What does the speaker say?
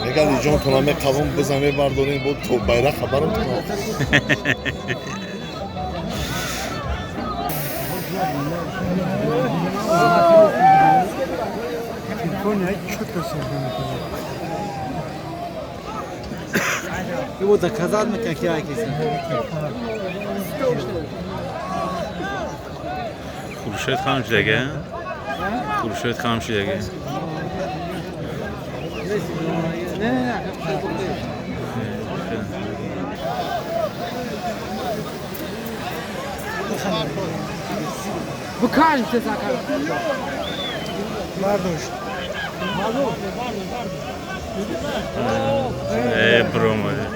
Мегӯяд, ҷонтона меқавом, бизан мебардорем, бо то байрақ хабарам тона. Его доказать мы как я Хуршед хам шидаге? Хуршед хам шидаге? Не, не, Букажем все закажем. Э, бромаде.